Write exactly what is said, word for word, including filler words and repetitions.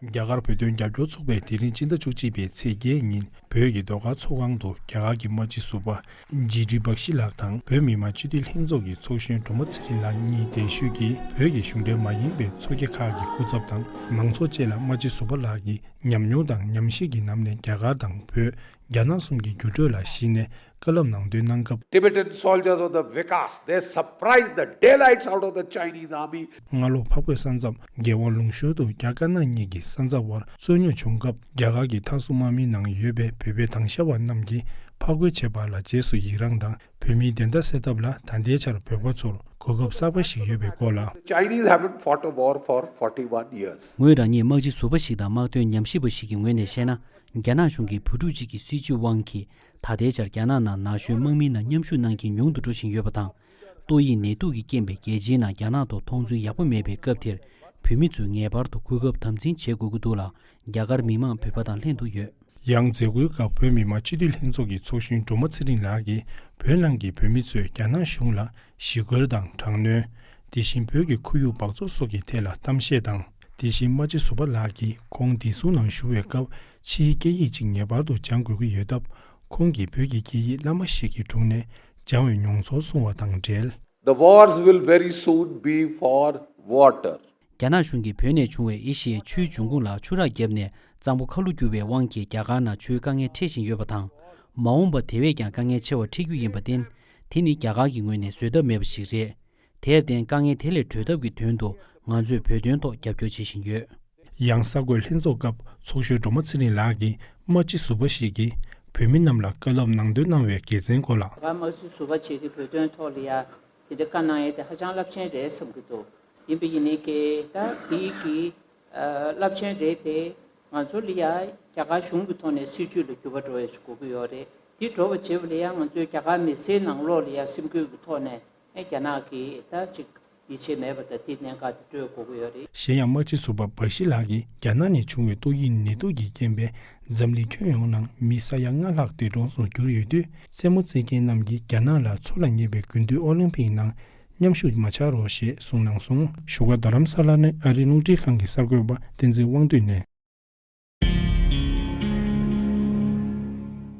རྒྱ་གར་བོད་དོན་རྒྱབ་སྐྱོར་ཚོགས་པས་དེ་རིང་སྤྱི་ཟླ་བཅུ་གཅིག་པའི་ཚེས་བརྒྱད་ཉིན་བོད་ཀྱི་ཟློས་གར་ཚོགས་ཁང་དུ་རྒྱ་གར་གྱི་སྨྲ་བརྗོད་ཟུར་པ་ཇི་ཏི་བྷག་ཤི་ལགས་དང་བོད་མི་མང་སྤྱི་འཐུས་ལྷན་ཚོགས་ཀྱི་ཚོགས་གཞོན་སྒྲོལ་མ་ཚེ་རིང་ལགས་གཉིས་གདན་ཞུས་ཀྱིས་བོད་ཀྱི་གཞུང་འབྲེལ་མ་ཡིན་པའི་ཚོགས་སྡེ་ཁག་གི་སྐུ་ཚབ་དང་མང་ཚོགས་བཅས་ལ་སྨྲ་བརྗོད་ཟུར་པ་ལགས་ཀྱི་ཉམས་མྱོང་དང་ཉམས་ཞིབ་ཀྱི་ནང་ནས་རྒྱ་གར་དང་བོད། རྒྱ་ནག་གསུམ་གྱི་འགྱུར་འགྲོས་ལ་གཞིགས་ནས་བཀའ་སློབ་གནང་དོན་གནང་སྐབས། Tibetan soldiers of the Vikas, they surprised the daylights out of the Chinese army. སྔ་ལོ་འཕགས་བོད་ས་མཚམས་རྒྱལ་བ་ལུང་ཤུར་དུ་རྒྱ་དཀར་ནག་གཉིས་ཀྱི་ས་མཚམས་བར་རྩོད་རྙོག་བྱུང་སྐབས་རྒྱ་གར་གྱི་མཐའ་སྲུང་དམག་མིའི་ནང་ཡོད་པའི་བོད་པའི་དྭང་ཤ་བ་རྣམས་ཀྱིས་ཕར་རྒོལ་བྱས་པ་ལ་རྗེས་སུ་ཡི་རངས་དང་བོད་མིའི་བདེན་མཐའ་གསལ་ཐབས་ལ་ད་ལྟའི་ཆར་བོད་པ་ཚོར་གོ་སྐབས་གསར་པ་ཞིག་ཡོད་པའི་སྐོར་ལ། The Chinese haven't fought a war for forty-one years. ངོས་རང་ཉིད་སྨྲ་བརྗོད་ཟུར་པ་ཞིག་དང་དམག་དོན་ཉམས་ཞིབ་པ་ཞིག་གི་ངོས་ནས་བཤད་ན། རྒྱ་ནག་གཞུང་གིས་བོད་ཕྲུག་ཅིག་གི་སྲིད་བྱུས་དབང་གིས་ད་ལྟའི་ཆར་རྒྱ་ནག་ནང་ན་གཞོན་དམག་མིའི་ནང་མཉམ་ཞུགས་གནང་མཁན་ཉུང་དུ་འགྲོ་བཞིན་ཡོད་པ་དང་། ཏོག་དབྱིབས་ནད་དུག་གི་རྐྱེན་པས་རྒྱལ་སྤྱིའི་ནང་རྒྱ་ནག་ཐོག་མཐོང་ཚུལ་ཡག་པོ་མེད་པའི་སྐབས་དེར་བོད་མི་ཚོས་ངེས་པར་དུ་གོ་སྐབས་དམ་འཛིན་བྱེད་དགོས་ཀྱི་འདུག་ལ། རྒྱ་གར་མི་མང་བོད་པ་དང་ལྷན་དུ་ཡོད། ཡང་མཛད་སྒོའི་སྐབས་བོད་མི་མང་སྤྱི་འཐུས་ལྷན་ཚོགས་ཀྱི་ཚོགས་གཞོན་སྒྲོལ་མ་ཚེ་རིང་ལགས་ཀྱིས་བོད་ནང་གི་བོད་མི་ཚོས་རྒྱ་ནག་གཞུང་ལ་ཞི་རྒོལ་དང་དྲག་གནོན། དེ་བཞིན་བོད་ཀྱི་ཁོར་ཡུག་འབག་བཙོག་སོགས་ཀྱི་ཐད་ལ་གཏམ་བཤད་དང་། དེ་བཞིན་སྨྲ་བརྗོད་ཟུར་པ་ལགས་ཀྱིས་ཁོང་བདེ་སྲུང་ནང་བཞུགས་པའི་སྐབས་ཕྱིའི་སྐད་ཡིག་ཅིག་ངེས་པར་དུ་སྦྱང་དགོས་ཀྱི་ཡོད་སྟབས། ཁོང་གིས་བོད་ཀྱི་སྐད་ཡིག་བླ་མ་ཞིག་གི་དྲུང་ནས་སྦྱང་བའི་མྱོང་ཚོར་གསུངས་བ་དང་འབྲེལ། The wars will very soon be for water. རྒྱ་ནག་གཞུང་གིས་བོད་ནས་བྱུང་བའི་ཨེ་ཤི་ཡའི་ཆུའི་འབྱུང་ཁུངས་ལ་ཆུ་རགས་བརྒྱབ་ནས་གཙང་པོ་ཁ་ལོ་བསྒྱུར་བའི་དབང་གིས་རྒྱ་གར་ནང་ཆུའི་དཀའ་ངལ་འཕྲད་བཞིན་ཡོད་པ་དང་། མ་འོངས་པར་དེ་བས་ཀྱང་དཀའ་ངལ་ཆེ་བ་འཕྲད་རྒྱུ་ཡིན་པར་བརྟེན། དེ་ནི་རྒྱ་གར་གྱི་ངོས་ནས་བཟོད་ཐབས་མེད་པ་ཞིག་རེད། དེར་བརྟེན་དཀའ་ངལ་དེ་ལས་གྲོལ་ཐབས་ཀྱི་དོན་དུ་ང་ཚོས་བོད་དོན་ཐོག་རྒྱབ་སྐྱོར་བྱེད་བཞིན་ཡོད། ཡང་གསར་འགོད་ལྷན་ཚོགས་སྐབས་ཚོགས་གཞོན་སྒྲོལ་མ་ཚེ་རིང་ལགས་ཀྱིས་སྨྲ་བརྗོད་ཟུར་པ་ཞིག་གིས་བོད་མི་རྣམས་ལ་བཀའ་སློབ་གནང་དོན་གནང་བའི་དགེ་མཚན་སྐོར་ལ། རྒྱ་གར་སྨྲ་བརྗོད་ཟུར་པ་ཅིག་གིས་བོད་དོན་ཐོག་ལ་ཡ་དེ་འདྲ་བཀའ་གནང་ཡས་དེ་ཧ་ཅང་རླབས་ཆེན་རེད་བསམ་གྱི་འདུག་ཡིན་པ་ཡིན་ནའི་ཀྱེ་ད་དེའི་གི་རླབས་ཆེན་རེད་དེ། ང་ཚོ་ལ་ཡ་རྒྱ་གར་གཞུང་གི་ཐོག་ནས་སྲིད་བྱུས་ལ་འགྱུར་བ་འགྲོ་ཡས་ཞིག་དགོས་ཀྱི་ཡོད་རེད། དེ་འགྲོ་བ་བྱེད་པ་ལ་ཡ་ང་ཚོའི་རྒྱ་གར་མི་སེར་ནང་ལོགས་ལ་ཡ་སེམས་འགུལ་གྱི་ཐོག་ནས་ཨེ་རྒྱ་ནག་གིས་ད་ཅིག་ཡིད་ཆེས་མེད་པ་དང་དེའི་གནད་འགག་དེ་སྤྲོད་དགོས་ཀྱི་ཡོད་རེད། གཞན་ཡང་སྨྲ་བརྗོད་ཟུར་པ་བྷག་ཤི་ལགས་ཀྱིས་རྒྱ་ནག་ནས་བྱུང་བའི་ཏོག་དབྱིབས་ནད་དུག་གི་རྐྱེན་པས་འཛམ་གླིང་ཁྱོན་ཡོངས་ནང་མི་ས་ཡ་ལྔ་ལྷག་འདས་གྲོངས་སུ་གྱུར་ཡོད་དུས། རྩེད་མོ་རྩེད་མཁན་རྣམས་ཀྱིས་རྒྱ་ནག་ལ་འཚོ་ལ་ཉེ་བའི་དགུན་དུས་ཨོ་ལིམ་ཕིག་ནང་མཉམ་ཞུགས་མ་བྱ་རོགས་ཞེས་གསུངས་གནང་སོང་། བཞུགས་སྒར་རྡ་རམ་ས་ལ་ནས་ཨ་རིའི་རླུང་འཕྲིན་ཁང་གི་གསར་འགོད་པ་བསྟན་འཛིན་དབང་འདུས་ནས།